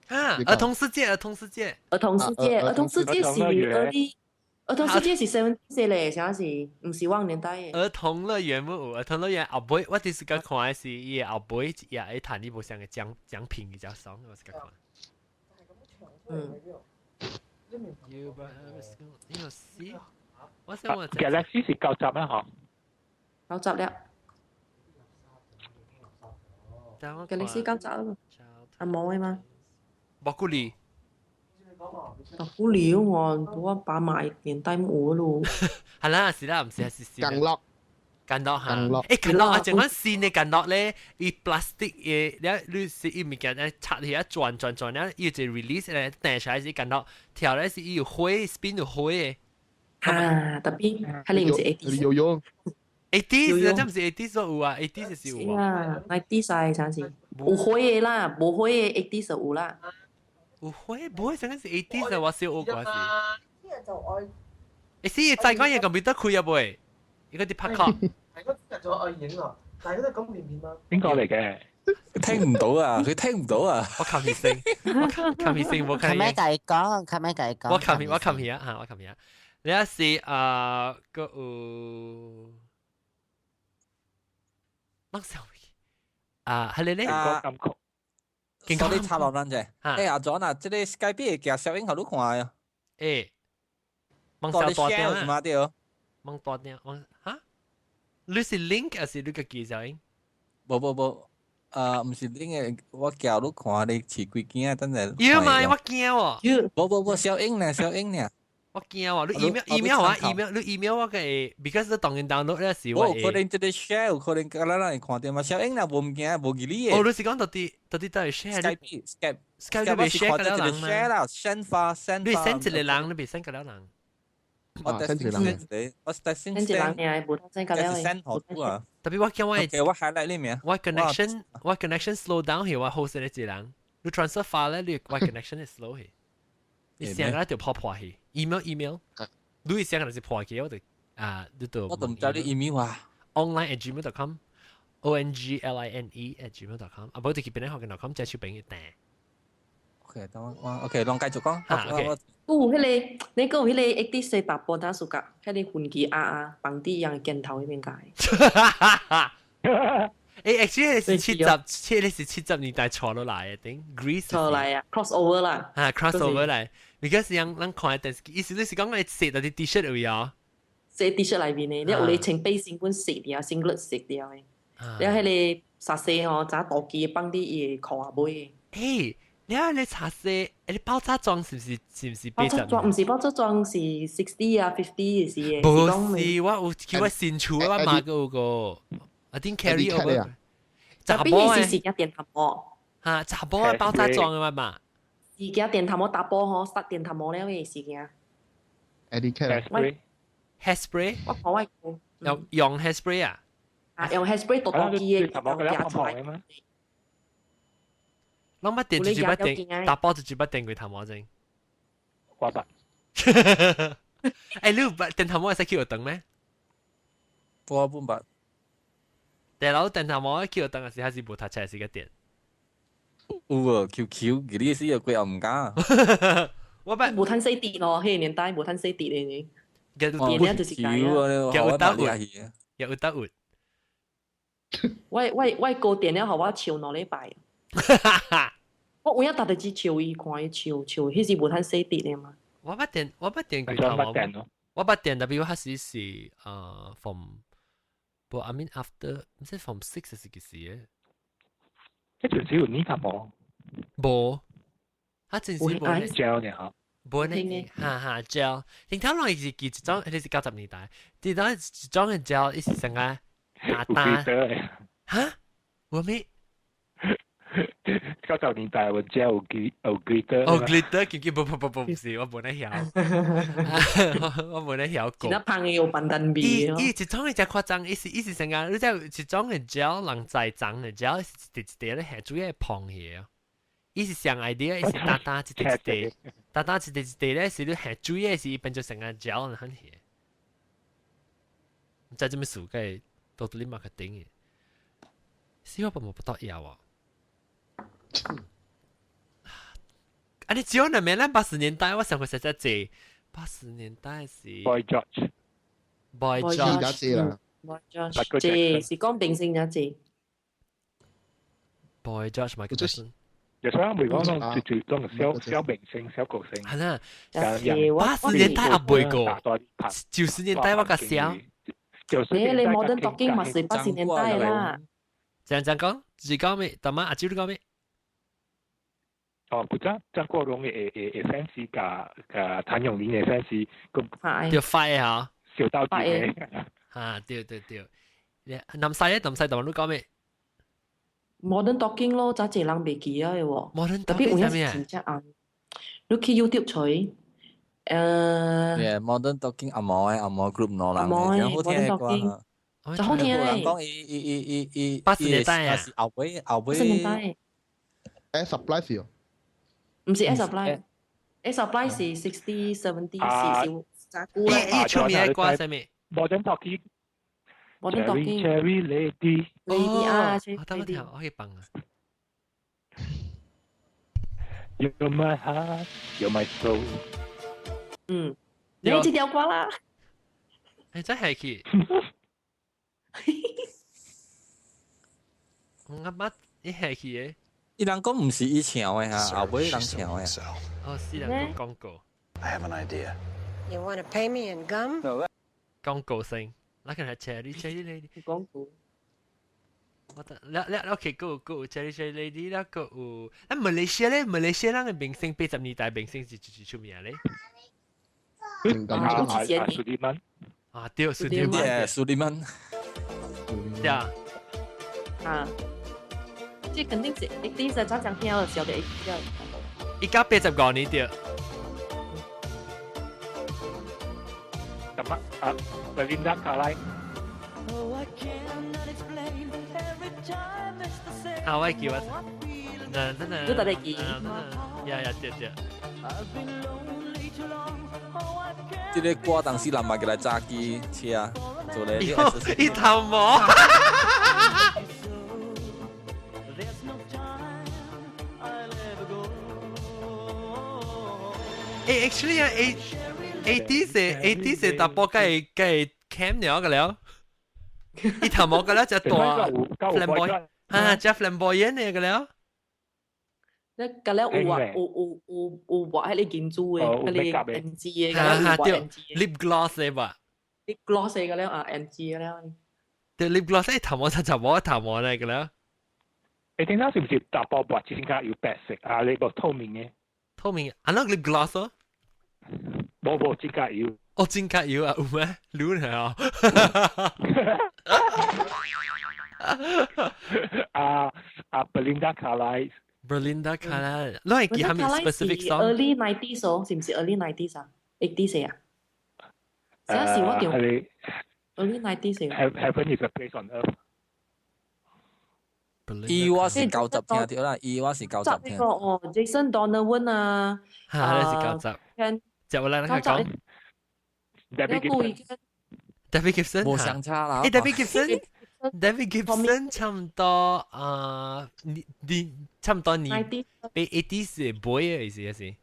啊！兒童世界，兒童世界，兒童世界，兒童世界是兒童，兒童世界是 70 咧，啥是？毋是我年代的。兒童樂園無有，兒童樂園後尾我就是個看的是伊的後尾也會彈你無相嘅獎獎品比較爽，我是個看。嗯。 You 你有死？我想我。 Galaxy 是9集啦，嗬。9集了。Galaxy 9集啦。阿冇的嗎？白骨梨。白骨梨我我爸媽年代冇咯。係啦，是啦，唔是係是是。降落。降落嚇。欸，降落啊！這款新的降落咧，伊 plastic 的，了你是伊物件咧插起來轉轉轉了，伊就 release 咧，彈出來是降落，跳咧是伊有火 spin 有火的。啊，特別係你毋是 80。有有。 80，這毋是80所有啊，80是有啊。90晒啥是？有火的啦，無火的80就有啦。有火，無火，上個是80的，我小學嗰時。欸，是再講嘢咁邊得開啊未？伊個啲拍卡。係嗰日就愛影啊，但係嗰啲講面面嘛。邊個嚟嘅？聽唔到啊！佢聽唔到啊！我琴日先，我琴日先冇。琴日就講，琴日就講。我琴日我琴日啊，嚇我琴日啊。你一是啊個有，乜時候？啊，係你咧？金曲。所以插落咱者。欸，阿莊啊，這個 Skype 嘅鏡小影好你看啊？欸，望小大點啊？對。望大點，望嚇？你是 link 還是你家己小影？無無無，毋是 link 嘅，我叫你看你飼幾驚，等陣。要嘛，我驚喎。無無無，小影呢？小影呢？我驚喎，你 email email 啊 email，你 email 我嘅，because 你當然 download 咧是我。我有可能這個 share 有可能咱咱會看到嘛？小影若無毋驚，無記你嘅。哦，你是講到底到底都係 share？ Skype Skype Skype 你 share 個了人嘛？share 啦，send 發 send 你 send 一個人，你別 send 個了人。我 send 一個人，我 send 一個人，無 send 個了。 send 好多啊。特別我驚我，OK，我 highlight 你名。我 connection 我 connection slow down 去，我 host 你一個人，你 transfer file 咧，你我 connection 是 slow 去。你聲個就破破去，email email，你聲個就是破去，我就啊，你就我都毋知你 email 啊。 online@gmail.com，o n g l i n e at gmail.com，啊，無就去邊個學嘅 .com 借手邊去訂。 OK，等我我 OK，攏繼續講。啊，OK。有彼個，你講有彼個一直說大波打暑假，彼個魂機啊啊，房地樣鏡頭彼邊解。欸，actually 是七十，這個是70年代錯落來的，頂 Grease 錯來啊，cross over 啦。啊，cross over 來，because 樣咱看電視機，意思你是講你踅到啲 T-shirt 位啊？踅 T-shirt 內面的，你有咧穿背心本踅掉，singlet 踅掉的。你彼個沙西吼，早大機放佇伊的褲仔尾。欸，你啊，你查西，欸，你爆炸裝是不是是不是？爆炸裝毋是爆炸裝，是 60 啊 50 的時的。無是，我有去我新厝，我媽閣有個。I think carry over。查某是時間電頭毛。嚇，查某的爆炸裝的嘛。時間電頭毛打波吼，殺電頭毛了的時間。 Eddie Cat。 Hairspray。我看我用用 hairspray 啊？啊，用 hairspray 多多機的，夾出來。攏捌電就是捌電，打波就是捌電過頭毛先。我捌。欸，你有捌電頭毛會使去學堂咩？我本捌。大佬電頭毛去學堂時，還是無讀冊時個電？有啊，QQ，記你死個鬼又毋敢。我捌無趁洗挃咯，彼個年代無趁洗挃的呢。嘅電就是解啊，有得活，有得活。我哥電了，予我笑兩禮拜。我有影逐日只笑伊，看伊笑笑，彼時無趁洗挃的嘛。我捌電，我捌電過頭。我捌電，特別我彼時是from，不，I mean after，毋知 form 6 是幾時嘅？彼陣時有呢個無？無，他真是無咧。gel 呢？嗬。無呢，哈哈 gel，頂頭攏是記一種，彼是90年代，頂頭一種的 gel，伊是啥個？打打。哈？有咩？90年代有 gel 有 gl 有 glitter。哦，glitter，記記不不不不，毋是，我無咧曉，我無咧曉過。真芳的有斑點味。伊伊一種的真誇張，伊是伊是啥個？你知一種的 gel，人在長的 gel，是一塊一塊咧，下主要膨起。伊是上 idea，伊是打打一塊一塊，打打一塊一塊咧，是你下水的是伊變做成個 gel 很起。毋知這麼數個到底 marketing 的，是我無不得要啊。啊！你只有那咩？咱80年代，我上回實在濟。80年代是 Boy George。 Boy George 啦。 Boy George，這是講明星也濟。 Boy George Michael Jackson。其實我未講攏最最攏小小明星、小歌星。係啦，80年代也未過，90年代我較小。你你 Modern Talking 嘛是80年代啦。這樣講，自講咩？大媽阿舅你講咩？哦，古早張國榮的 fans 佮佮譚詠麟的 fans，個對快啊，小到底的。啊，對對對，南西咧，南西大媽你講咩？Modern Talking 咯，早濟人袂記啊的喎。 Modern Talking 特別有影是真正紅，你去 YouTube 揣，Yeah, Modern Talking 紅毛的紅毛 group 兩人的，真好聽的歌。真好聽咧。人講伊伊伊伊伊80年代啊，是後尾後尾。80年代。 Air Supply 是哦。毋是 Air Supply，Air Supply 是 60 70 是是久啦。伊出名的歌啥物？Modern Talking。 Modern Talking。 Cherry Lady。 Lady 啊，我等我聽，我去放啊。 You're my heart, you're my soul。嗯，你這條歌啦。欸，真係去。我阿媽伊係去的。伊人講毋是伊唱的哈，後尾人唱的。哦，是人講廣告。 I have an idea. You want to pay me in gum? 廣告聲，那個係 Cherry Cherry Lady。廣告。我得，了了，OK，夠夠 Cherry Cherry Lady 啦，夠有。啊，馬來西亞咧，馬來西亞人的明星80年代明星是最出名咧。啊，蘇利曼。啊，對，蘇利曼。蘇利曼。對啊。啊。這肯定是一定是早講聽的時候就會記得。1985年對。什麼啊？Belinda Carlisle。啊，我記我。嗱嗱嗱。你特別記。呀呀，對對。這個歌當時人嘛過來揸機車做咧。伊頭毛。欸，actually 啊，A 80是80是查甫該該 cam 了個了，伊頭毛個了只大 flamboyant，啊，只 flamboyant 的個了。你個了有啊，有有有有畫彼個金珠的，彼個 NG 的，個了有畫 NG 的。lip gloss 的吧？lip gloss 的個了啊，NG 的了。對 lip gloss，伊頭毛就查某頭毛來個了。你聽到是毋是查甫畫真較有白色啊？你無透明的？透明，啊那 lip gloss 哦？無無指甲油。哦，指甲油啊，有咩？亂係啊！啊啊，Belinda Carlisle。 Belinda Carlisle，你係記下面 specific song？ Early 90s 哦，是毋是 early 90s 啊？80s 啊？這是我叫 early 90s。 Heaven is a place on earth。伊我是90聽著啦，伊我是90聽。哦，Jason Donovan 啊，嚇，你是90。接落來咱講。 Debbie Gibson。Debbie Gibson。無相差啦。欸，Debbie Gibson。Debbie Gibson 差唔多啊，你你差唔多你比80s 的尾的意思是？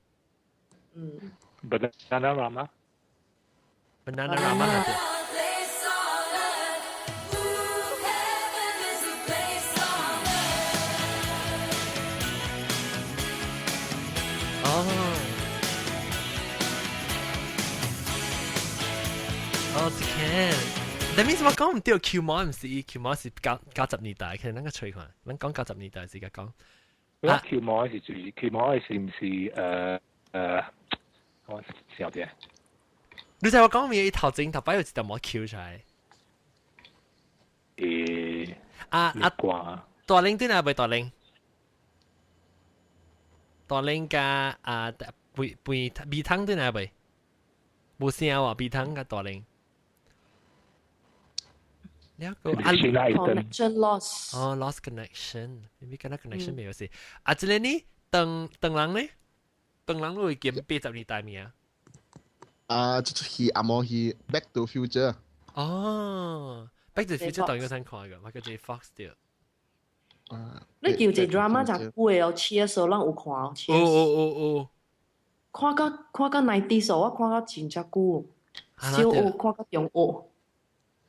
嗯。 Bananarama。 Bananarama 係。哦。哦，這個。That means 我講唔對，Q 毛唔是 Q 毛是90年代，其實咱個吹看，咱講九十年代時間講。我 Q 毛是注意，Q 毛是唔是我小啲。你知我講咩？頭前頭擺有一條毛 Q 出來。啊啊！大玲對哪位大玲？大玲加啊背背鼻湯對哪位？無聲喎，鼻湯加大玲。了個啊，connection loss。哦，lost connection，maybe 敢若 connection 未有事。啊，這個呢，鄧鄧人呢？鄧人會記80年代名。啊，這出戲阿摩戲《Back to Future》。哦，《Back to Future》當然先看過，Michael J. Fox 對。啊，你叫這 drama 真久的哦，Cheers 咱有看哦。哦哦哦哦。看到90我看到真正久，小學看到中學。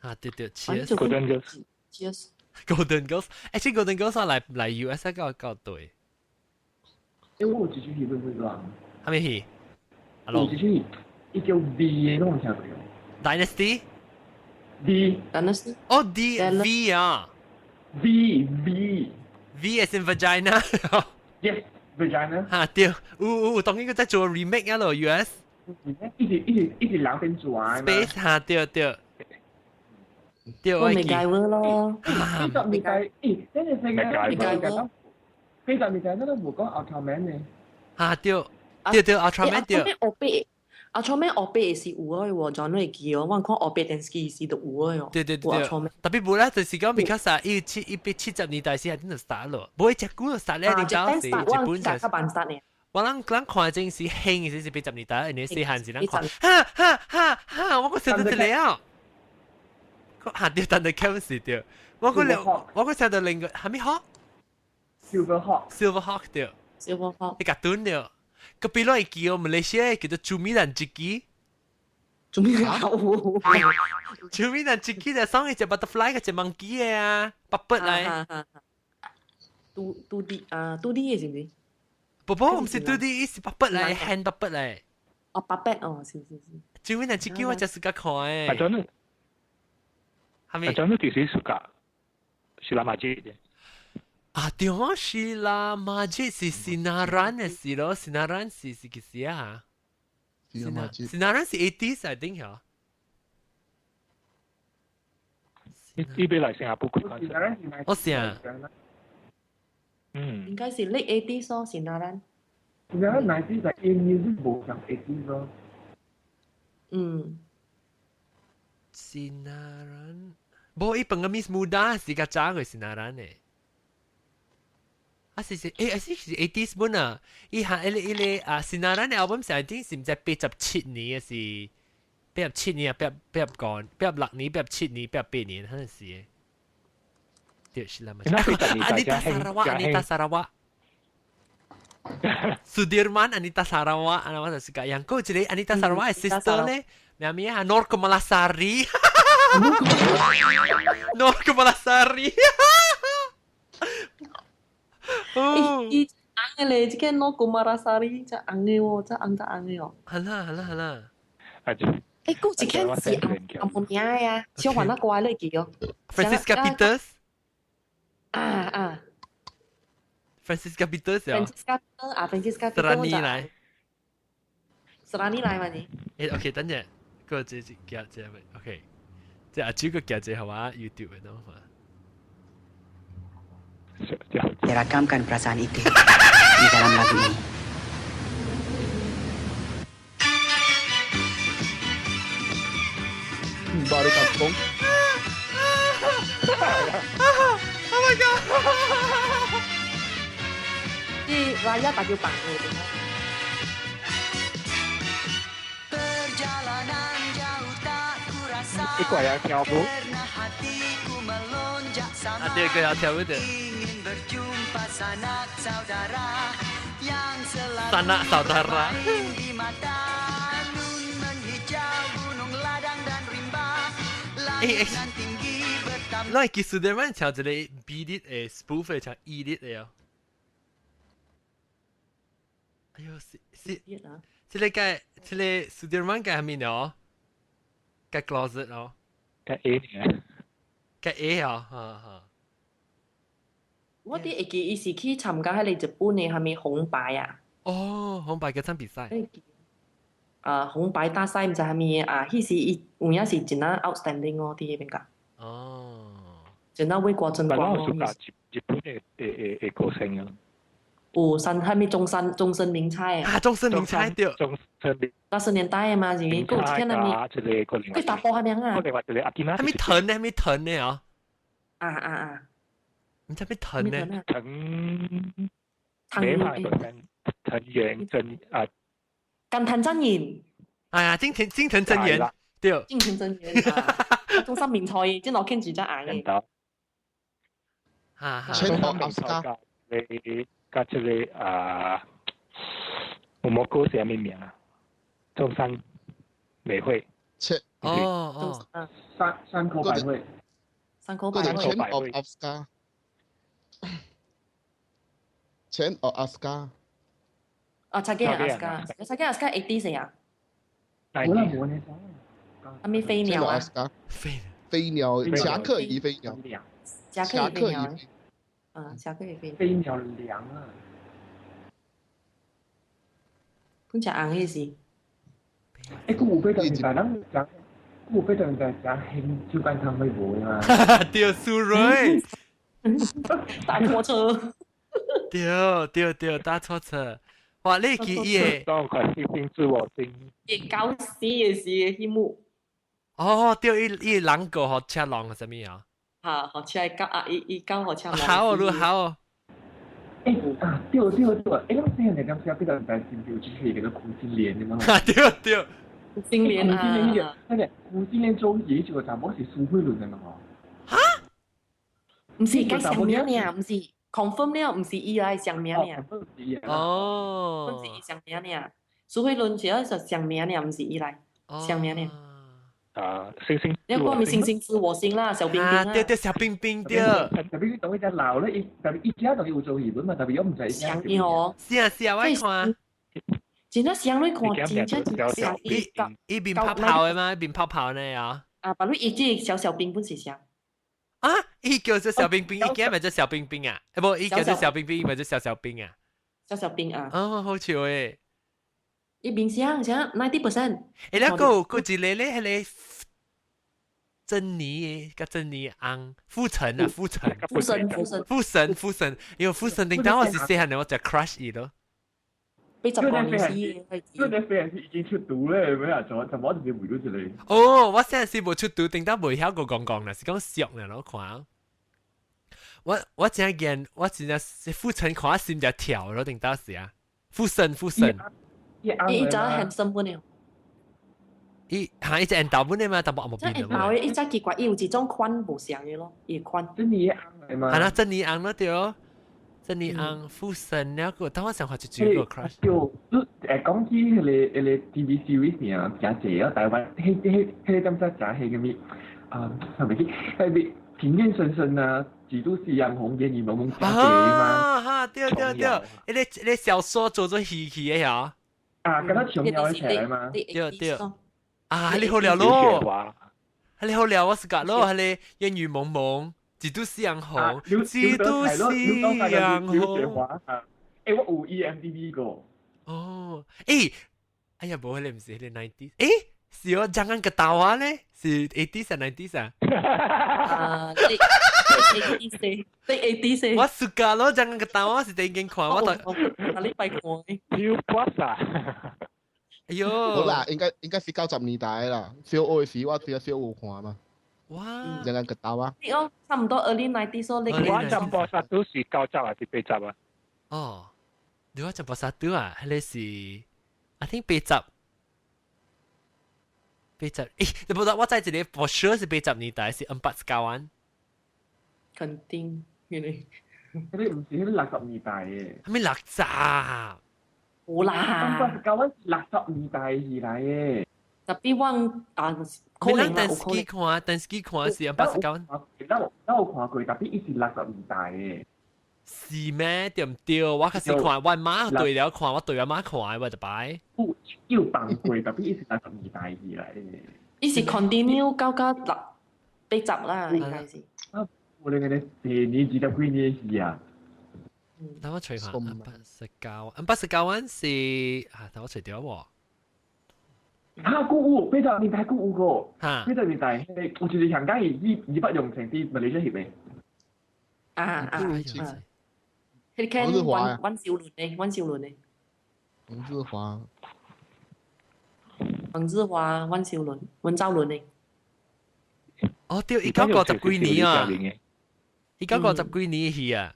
啊，對對，Cheers。 Golden Girls。 Cheers。 Golden Girls，欸，這 Golden Girls 來來 US 個個對。欸，我有一出戲會唔會講？啥物戲？有一出戲，伊叫 V 的，攏有聽過？Dynasty。 D。 Dynasty。哦，D V 啊。 V V。 V as in vagina。 Yes, vagina。哈對，有有，當然佢在做 remake 啊咯，US。一直一直一直人變做啊。 Space 哈對對。對，我未計過咯。80年代，咦，真係成個80年代那都無講 Ultraman 呢。啊對，對對 Ultraman 對。 Ultraman 後壁是有的喎，就你會記哦。我看後壁電視時就有的哦。對對對對。特別無啦，就是講 because 啊，1770年代時係點就 start 咯，無一隻股就 start 咧，你知道是日本就。我咱咱看陣時興時是80年代，你細漢時咱看，哈哈哈哈，我閣想到這個啊。嚇對，但係 Kevin 是對，我閣我閣想到另個係咪好？Silver Hawk。 Silver Hawk 對。 Silver Hawk。你個短對。個比落會記哦，馬來西亞叫做朱米蘭吉基。朱米蘭朱米蘭吉基就送一隻 butterfly 個隻 monkey 嘅啊，白白嚟。 2D 啊，2D 嘅是唔是？不不，唔是 2D，是白白嚟，hand 白白嚟。哦，白白哦，是是是。朱米蘭吉基我就是個看誒。阿張呢？係咪？阿張呢？其實暑假是拉馬吉嘅。啊，對啊，是啦，馬吉是 Sinaran 嘅事咯，Sinaran 是是幾時啊？Sinaran 是 80s I think 嚇。呢邊嚟新加坡開。我是啊。嗯。應該是 late 80s 咯，Sinaran。 Sinaran 90s 係 music 無像 80s 咯。嗯。 Sinaran，無伊飯個 Miss Muda 是較早個 Sinaran 嘅。啊是是，欸，啊是是 80s 本啊，伊下伊個啊，Sinaran 嘅 album 是 I think 是毋知87年嘅是87年啊，八十個86年、87年、88年，可能是嘅。對，是啦嘛。Anita Sarawak，Anita Sarawak。Sudirman Anita Sarawak，啊，我就是個樣。嗰一個 Anita Sarawak 嘅 sister 咧，咩名啊？Nur Kumalasari。Nur Kumalasari。哦，伊紅嘅咧，這個 Nur Kumalasari 真紅嘅喎，真紅真紅嘅哦。好啦好啦好啦。啊就。欸，嗰一間是紅紅名嘅啊，小環那乖你記哦。 Francisca Peters。啊啊。 Francisca Peters 啊。 Francisca 啊，Francisca Peters。 Serani 來。 Serani 來嘛你？欸，OK，等陣，個這這夾這位，OK，這阿朱個夾這係嘛 YouTube 嘅喏嘛。 Dirakamkan perasaan itu di dalam lagu ini. Bari kampung. Oh my god! 啲 Raya 大叫白嘅。一個人跳舞。啊，對，個要跳舞的。 Berjumpa sanak saudara Sanak saudara。欸欸，咱會記 Sudirman 唱一個 Beat It 的 spoof 的唱 Eat It 的哦。哎喲，是是，這個個這個 Sudirman 個係咪哦？個 closet 哦。個 A 呢？個 A 哦，哈哈。我佇會記伊是去參加彼個日本的啥物紅白啊？哦，紅白歌唱比賽。啊，紅白大賽毋知啥物啊，彼時伊有影是真啊 outstanding 哦，佇彼邊個。哦。真啊為國爭光哦。日本的歌星啊。有山啥物中山中森明菜啊？中森明菜對。中森明。80年代的嘛，是咪？閣有聽啥物？佢打波啥物啊？啥物藤呢？啥物藤呢？哦。啊啊啊！唔知咩藤呢？藤。藤。藤原真啊。近藤真彥。哎呀，近藤真彥，對。近藤真彥啊，中森明菜，真我見住隻眼嘅。哈哈。千奧阿斯卡。你加這個啊，我冇講是啥物名啊？中山美惠。切。哦哦。山口百惠。山口百惠。千奧阿斯卡。千奧阿斯卡。啊，柴犬阿斯卡，柴犬阿斯卡80歲啊？冇啦冇呢。阿咪飛鳥啊？飛飛鳥，俠客與飛鳥。俠客與飛鳥。啊，俠客與飛鳥。飛鳥涼啊！本只紅彼是。欸，閣有80年代，咱講，閣有80年代誠興酒干倘賣無嘛？對，蘇芮。大拖車。對對對，大拖車。哇！你記伊個，當佢星星知我心。伊搞死的是彼幕。哦，對，伊伊人個予車浪啥物啊？嚇，予車搞啊！伊伊搞予車浪。好哦，你好哦。欸啊，對對對，欸，咱細漢陣時80年代是毋是有一戲叫做苦心蓮的嘛？對對。苦心蓮啊！那個苦心蓮做戲這個查某是蘇慧倫的嘛？哈？毋是，改上名爾，毋是。confirm 了，毋是伊來上名爾。哦，毋是伊上名爾。蘇慧倫是愛上名爾，毋是伊來上名爾。啊，星星。你講咪星星知我心啦，小冰冰啊。對對，小冰冰對。小冰冰當伊只老咧，伊特別伊家當伊有做戲本嘛，特別我毋知伊。像伊吼。是啊是啊，我看。真正像你看，真正真像伊。伊面泡泡的嘛，面泡泡呢啊。啊，但你伊這個小小兵本是像。啊！伊叫做小冰冰，伊叫咪做小冰冰啊？欸無，伊叫做小冰冰，伊咪做小小兵啊？小小兵啊！哦，好笑誒！伊面像像90%。欸，了閣有閣一個咧，彼個珍妮佮珍妮翁傅成啊，傅成，傅神，傅神，傅神，傅神，因為傅神頂當我是細漢的，我就 crush 伊咯。80年時，這個飛是已經出毒咧，咩啊？怎麼直接回到這裡？哦，我現在是無出毒，頂當袂曉個講講啦，是講熟呢，我看。我真見，我真正是傅成看心就跳咯，頂當時啊，傅神傅神。伊早 handsome 本了。伊嚇伊只緣投本的嘛，淡薄無變的。緣投的，伊只奇怪，伊有一種款無相的咯，伊款。珍妮翁來嘛？係啦，珍妮翁咯對。珍妮翁傅神了個，當我想話就只個 crush。對，你誒講起彼個 TV series 爾，誠濟啊，台灣，彼個點仔誠彼個物啊，係咪去？彼個庭院深深啊，幾度夕陽紅，煙雨濛濛，誠濟嘛。啊哈，對對對，彼個小說做戲去的呀。啊，敢若瓊瑤起來嘛？對對。啊，你好了咯，你好了，我是講咯，彼個煙雨濛濛。幾度夕陽紅，幾度夕陽紅。欸，我有 EMDB 個。哦，欸，哎呀，無彼個毋是彼個 90s，欸，是哦，Jangan Ketawa 咧，是 80s 啊 90s 啊。啊，對 80s，對 80s。我 suka 咯，Jangan Ketawa 我是第一間看，我就。下禮拜看。要骨啊！哎喲。好啦，應該是90年代啦，小學時我睇小有看嘛。哇！ Jangan Ketawa。你講差唔多 early 90s 咯，你。我浸波薩都是90還是80啊？哦，你話浸波薩都啊？彼個是，I think 80，80，欸，你無得我知一個 for sure 是80年代是 Empat Sekawan。肯定，原來。彼個毋是彼60年代的。啥物六十？有啦。89是60年代戲來的。 Tapi 我啊，可能啦，電視機看，電視機看是89。咱有看過，tapi 伊是六十年代的。是咩？對毋對？我開始看，我媽對了看，我對我媽看，我就擺。有有放過，tapi 伊是六十年代戲來的。伊是 continue 到到六八集啦，應該是。啊，我哋個四年20幾年戲啊。等我隨下，89，89是啊，等我隨掉喎。嚇，古有80年代古有個，嚇，80年代，我就是香港伊義不容情佇馬來西亞翕的。啊啊啊！彼個阮阮小倫的，阮小倫的。黃日華。黃日華、阮小倫、阮兆倫的。哦，對，1950幾年啊，1950幾年戲啊。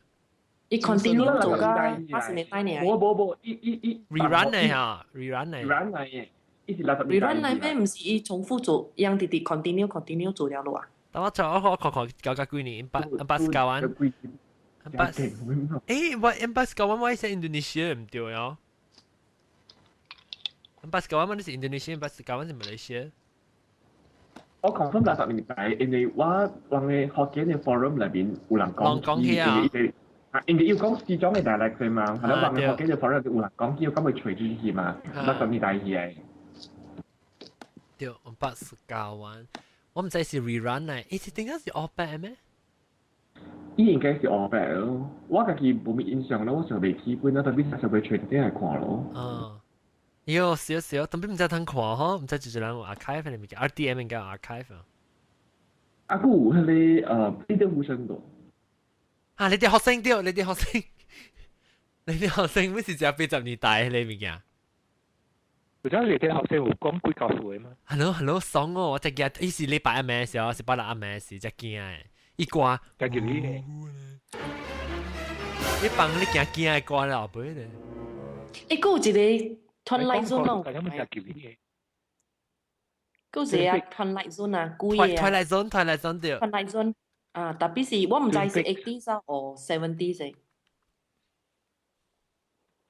伊 continue 做到80年代呢。無無無，伊伊伊 rerun 的嚇，rerun 的。 rerun 來的，伊是60年代。 rerun 來咩？毋是伊重複做，一樣直直 continue continue 做了咯啊。等我再我看看九幾年，八十九萬。八，誒，我89萬我係印度尼西亞毋對哦。89萬是印度尼西亞，89萬是馬來西亞。我 confirm 60年代，因為我往個福建的 forum 內邊有人講講起啊。啊，因為要講西裝的 dialect 嘛，係咯，往個福建的 forum 有人講起，咁會隨住去嘛，六十年代去的。對，89萬，我毋知是 rerun 嚟，伊是點解是黑白咩？伊應該是黑白咯，我家己無咩印象咯，我想袂起本啦，tapi 想欲揣轉來看咯。哦，喲，少少，tapi 毋知通看吼，毋知就是人有 archive 的物件，RTM 應該有 archive 啊。啊，閣有彼個你啲呼聲個。啊，你啲學生對，你啲學生，你啲學生不是只80年代彼個物件。有陣你啲學生有講幾教數嘛？Hello hello，爽哦！我只驚，伊是禮拜暗暝時候，是拜六暗暝時，只驚的。伊歌，家己你，你放你驚驚的歌了後尾咧。欸，閣有一個 Twilight Zone 咯，閣有一個 Twilight Zone 啊，舊的啊。 Twilight Zone，Twilight Zone 對。 Twilight Zone 啊，tapi 是我毋知是 80s 啊，或 70s 的。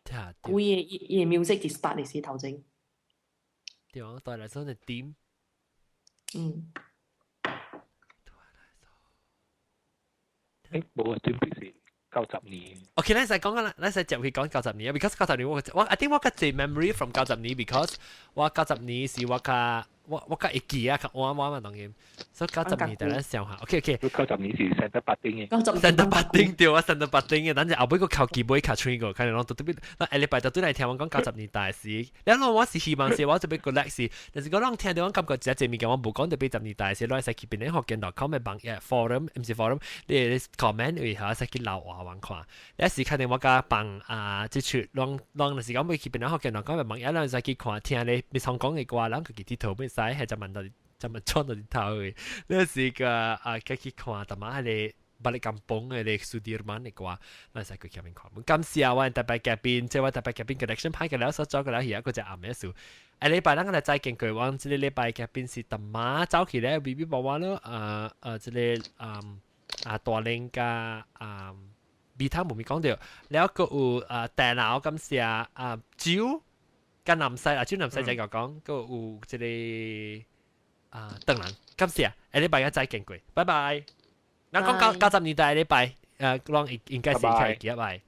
舊的伊伊的 music 是 start 的時頭前。對啊，Twilight Zone 的 theme。嗯。 Twilight Zone。欸，無啊，準備是90年。 OK，咱使講啦，咱使接去講九十年，because 九十年我我 I think 我較濟 memory from 九十年，because 我九十年是我較我我較會記啊，較晚晚嘛當然，所以九十年大咱想下，OK OK。九十年是三得八丁嘅。三得八丁對啊，三得八丁嘅，等陣後尾個求其買卡吹個，看你攏特別，咱下禮拜就對來聽我講九十年代時，你講我是希望是我準備 collect 是，但是講攏聽到我感覺一隻物件我無講到八十年代時，攏會使去邊咧福建 .com 嘅網頁 forum，毋是 forum，你 comment 位下使去留話我看，有時肯定我甲放啊，這出攏攏就是講欲去邊咧福建 .com 嘅網頁，攏使去看聽咧，咪常講嘅歌，攏家己佚佗欲使，係就問到就問裝到佚頭嘅，那是個啊，家去看，淡仔彼個 Balik Kampung 的 Sudirman 的歌，咱使去前面看。感謝我特別嘉賓，這我特別嘉賓 connection 歹個了，所做個了，而家個隻暗嘅事。下禮拜咱個來再見過，我這個禮拜嘉賓是淡仔走去咧，B B 寶寶咯，這個啊大玲加啊美湯無咪講到，了閣有啊大腦感謝啊酒甲南西啊，酒南西再講講，閣有這個啊鄧蘭，感謝，下禮拜再見過，拜拜。咱講九十年代禮拜，攏應該是會記得拜。